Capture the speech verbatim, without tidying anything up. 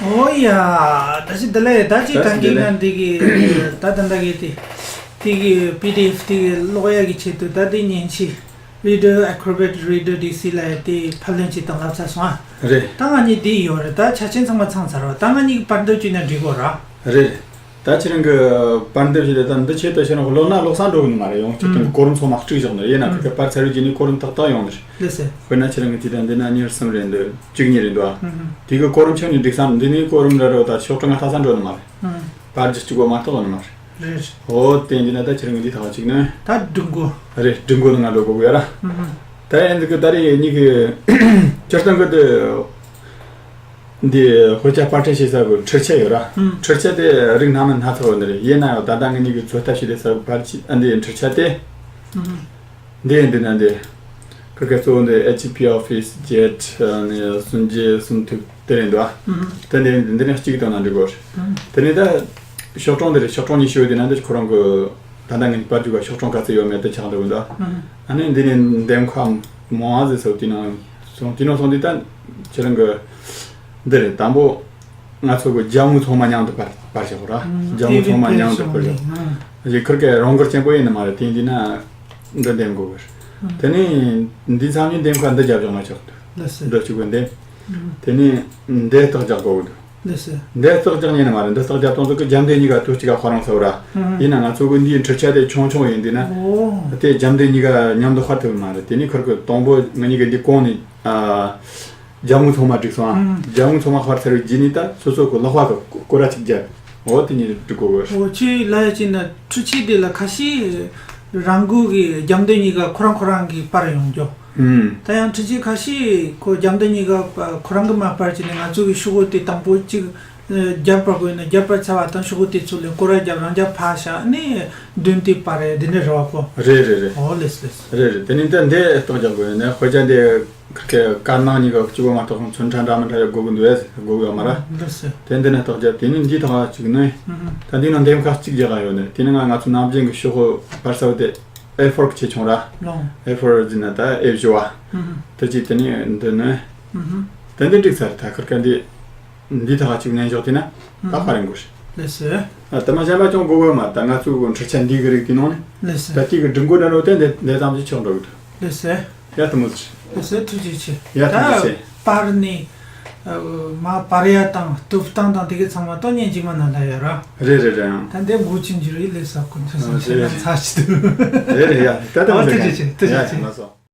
ཨོ་ཡ། ད་ཅི་འདི་ལས་ད་ཅི་ད་གང་གི་ང་འདི་གི་ད་ད་ད་གི་དེ་དེ་གི་པི་ཌི་ཨེཕ་དེ་གི་ཀློག་ཡ་གི་ཆེད་དུ་ད་དེ་མཉེན་ཆས་Reader Acrobat Reader D C ལ་དེ་ཕབ་ལེན་བྱེད་དང་ལབ་ཚར་སོང་ཨ། རེད། ད་ང་གཉིས་དེ་ཡོད་རེད། ད་ཆ་རྐྱེན་ཚང་མ་ཚང་ཚར་བ། ད་ང་གཉིས་ཀྱི་པར་འདེབས་བྱས་ན་འགྲིག་གོ་ར། རེད། ད་ཁྱེད་རང་གི་པར་འདེབས་བྱས་ཏེ་ད་འདི་ཆེད་དུ་ཁྱེད་རང་ཀློག་ན་ཀློག་ས་འགྲོ་གི་མ་རེད། ཡོང་ཆེད་དུ་ཨང་གོ་རིམ་ཚང་མ་དཀྲུག་བཞག་ནི་ཡིན་ན་ཨང་ཁ་ཁ་པར་ཚར་བའི་རྗེས་ནས་གོ་རིམ་ཏག་ཏག་ཡོང་ནི་རེད། ལགས་སེ། དཔེར་ན་ཁྱེད་རང་གི་དུས་དང་འདི་ན་ཉེར་གསུམ་རེད་འདུག་བཅུ་གཉིས་རེད་འདུག་ཨ། ཨང་དེ་གི་གོ་རིམ་ཆགས་ནས་འགྲིག་སམ། འདི་ནས་གོ་རིམ་ར་རོ་ད་ཤོག་གྲངས་ང་ལྟ་ས་འགྲོ་ནི་མ་རེད། ཨང་པར་རྒྱག་གཅིག་པོ་མ་གཏོགས་ཡོང་ནི་མ་རེད། རེད། ཨོ་དེ་འདི་ན་ད་ཁྱེད་རང་གི་འདི་ཐག་གཅིག་ནི། ད་སྒྲིག་འགོ། རེད། སྒྲིག་འགོ་ནི་ང་འགྲོ་དགོས་གི་ཡ་ར། ཨང་ད་ཡིན་འདི་གི་ད་རེས་ཉིད་ཀྱི་སྤྱིར་བཏང་གི་དུ། འདི་དཔེ་ཆ་པར་སྐྲུན་བྱེད་ས་གི་འཕྲུལ་ཆས་ཡོད་ར། ཨང་འཕྲུལ་ཆས་དེ་རིགས་སྣ་མིན་སྣ་ཚོགས་ཡོད་ནི་རེད། ཡིན་ན་ཡང་ད་ལྟ་ངེད་གཉིས་ཀྱིས་ཚོད་ལྟ་བྱེད་དུས་ས་གི་པར་ཆས་ཨ་འདི་འཕྲུལ་ཆས་དེ། ཨང་འདི་ཡིན་འདི་ན་འདི། ཁ་ཁ་གཙོ་བོ་འདི་ཨེཆ་པི་ཨོ་ཕིས་ཇེཊ་ནི་སུམ་བརྒྱ་སུམ་ཐུབ་དེ་རེད་འདུག་ཨ། ཨང་དེ་འདི་འདི་ནས་གཅིག་དང་ན་འགྲིག་གོ། ཨང་དེ་ནས་ད་ཤོག་གྲངས་འདི་རེད། ཤོག་གྲངས་ཉི་ཤུ་ཡོད་དེ་ན་འདི་ཁོ་རང་གི་ད་ལྟ་ངེད་གཉིས་པར་རྒྱུག་ག་ཤོག་གྲངས་ག་ཚོད་ཡོད་མེད་དེ་ཆགས་འདུག་འདུག་ཨ། ཨང་ཨ་ནི་འདི་ནས་འདེམས་ཁ་མང་ཟེར་སོ་དེ་ནང་སོང་། དེ་ནང་སོང་དུས་ད་ཁྱེད་རང་གི་འདི་རེད། དང་པོ་ང་ཚོ་གི་རྒྱབ་ངོས་ཚང་མ་མཉམ་དུ་པར་པར་བྱེད་དགོས་ར། ཨང་རྒྱབ་ངོས་ཚང་མ་མཉམ་དུ་པར་བྱེད། ཨང་ཞེས་ཁིར་ཀའི་རང་འགུལ་ཆེན་པོ་ཡིན་ནི་མ་རེད། དེ་འདི་ན་འདི་འདེམས་དགོས་གི་རེད། ཨང་དེ་ནས་འདི་ཚང་མས་འདེམས་ཁ་འདི་རྒྱབ་བཞག་ན་ཆོག་འདུག་ལགས་སོ། འདི་གཅིག་པུ་འདེམས། ཨང་དེ་ནས་འདི་རྟགས་རྒྱག་དགོས་གི་འདུག་ལགས་སོ། འདི་རྟགས་རྒྱག་ཉན་ནི་མ་རེད། འདི་རྟགས་རྒྱག་སྟངས་ཚོ་གི་རྒྱབ་མདུན་གཉིས་ཀ་དུས་གཅིག་ག་ཁོ་རང་ཚོ་ར། ཨང་ཡིན་ན་ང་ཚོ་གི་འདིའི་འཕྲུལ་ཆས་དེ་ཆུང་ཆུང་ཡིན་དུས་ན། ཨོ་དེ་རྒྱབ་མདུན་གཉིས་ཀ་མཉམ་དུ་ཧར་ཐུབ་མ་རེད། དེ་ནས་ཁིར་ཀའི་དང་པོ་ང་གཉིས་ཀྱི་འདི་གོང་ནས་ཨ། རྒྱབ་ངོས་ཚང་མ་བསྒྲིགས་སོང་ཨ། ཨང་། རྒྱབ་ངོས་ཚང་མ་ཕར་ཚར་བའི་རྗེས་ནས་ད་སོ་སོ་གི་ལག་པ་གི་སྐོར་ར་གཅིག་རྒྱབ། འོ་དེ་གཉིས་སྒྲིག་དགོས་གི། འོ་ཁྱེད་ལ་ཡ་ཅིག་ན་འཕྲུལ་ཆས་དེ་ལ་ཁ་ཤས་རང་འགུལ་གི་རྒྱབ་མདུན་གཉིས་ཀ་ཁོ་རང་ཁོ་རང་གི་པར་ཡོང་རྒྱུ། ཨང་། ད་ཡང་འཕྲུལ་ཆས་ཁ་ཤས་ཁོ་རྒྱབ་མདུན་གཉིས་ཀ་ཁོ་རང་གི་མ་པར་བྱས་ནས་ང་ཚོ་གི་ཤོག་གུ་དེ་དང་པོ་གཅིག་རྒྱབ་པར་དགོས་ན་རྒྱབ་པར་ཚར་བ་དང་ཤོག་གུ་དེ་ཚུར་ལེན་སྐོར་ར་རྒྱབ་རང་རྒྱབ་ཕར་བཞག་ནས་མདུན་དེ་པར་རེད། འདི་ནས་རེད་བ་ཁོ། རེད་རེད་རེད། འོ་ལེས་ལེས། རེད་རེད། དེ་ནས་ད་འདི་རྟགས་རྒྱག་དགོས་ནས་དཔེ་ཆ་འདི། ཁིར་ཀའི་དཀར་ནག་གཉིས་ཀ་གཅིག་པོ་མ་གཏོགས་ཚོན་ཁྲ་འདྲ་མི་འདྲ་ཡོད་དགོས་ཀྱི་འདུག་ཨེ་དགོས་ཀྱི་ཡོད་མ་རེད། ལགས་སོ། དེ་འདི་ནས་རྟགས་རྒྱབ། དེ་ནས་འདིའི་ཐོག་གཅིག་ནས། ཨང་། ད་འདི་ནང་འདེམས་ཁ་གཅིག་རྒྱག་ག་ཡོད་ནས་དེ་ནས་ང་ང་ཚོ་ནམ་རྒྱུན་གྱི་ཤོག་བུ་པར་ས་བོ་དེ་ཨེ་ཕོར་གི་ཆེ་ཆུང་ར། ལོང་། ཨེ་ཕོར་ཟེར་ན་ད་ཨེ་བཞི་བ། ཨང་། དེ་གཅིག་དེ་ནས་འདི་ནས། ཨང་། ད་འདི་འགྲིག་ཚར། ད་ཁིར་ཀ་འདི་འདིའི་ཐོག་གཅིག་ནས་འཇོག་དེ་ན་ད་ཧ་རན་དགོས་ཤི། ལགས་སོ། ཨ་དེ་མ་གཞན་པ་ཅུང་དགོས་གི་མ། ད་ང་ཚོའི་འཕྲུལ་ཆས་འདི་གི་རིགས་དེ་ནང་ནས། ལགས་སོ། ད་དེ་གི་སྒྲིག་འགོ་འདྲ་རོ་དེ་འདི་འདི་ཙམ་གྱིས་ཆོག་འགྲོ་གི་འདུག་ལགས་སོ། ཡ་དུ་མོ་ཟེར། ལགས་སོ། ཐུགས་རྗེ་ཆེ། ཡ་ཐུགས་རྗེ་ཆེ། ད་པར་ནི་ཨ་མ་པར་ཡ་དང་གཏུབ་སྟངས་དང་དེ་གའི་ཚང་མ་ཏོ་ཉན་གྱི་མ་ན་ལ་ཡ་ར། རེད་རེད་རེད། ཨང་། ད་འདི་མགོ་ཆིན་གྱི་རེད། ལས་ས་ཀུན་ཐུ་སོང་ཆེ་ན་ཚ་ཅི་འདུག་རེད་རེད། ཡ་ད་ད་ཨ་མོ་ཐུགས་རྗེ་ཆེ། ཐུགས་རྗེ་ཆེ། ཡ་ལགས་སོ།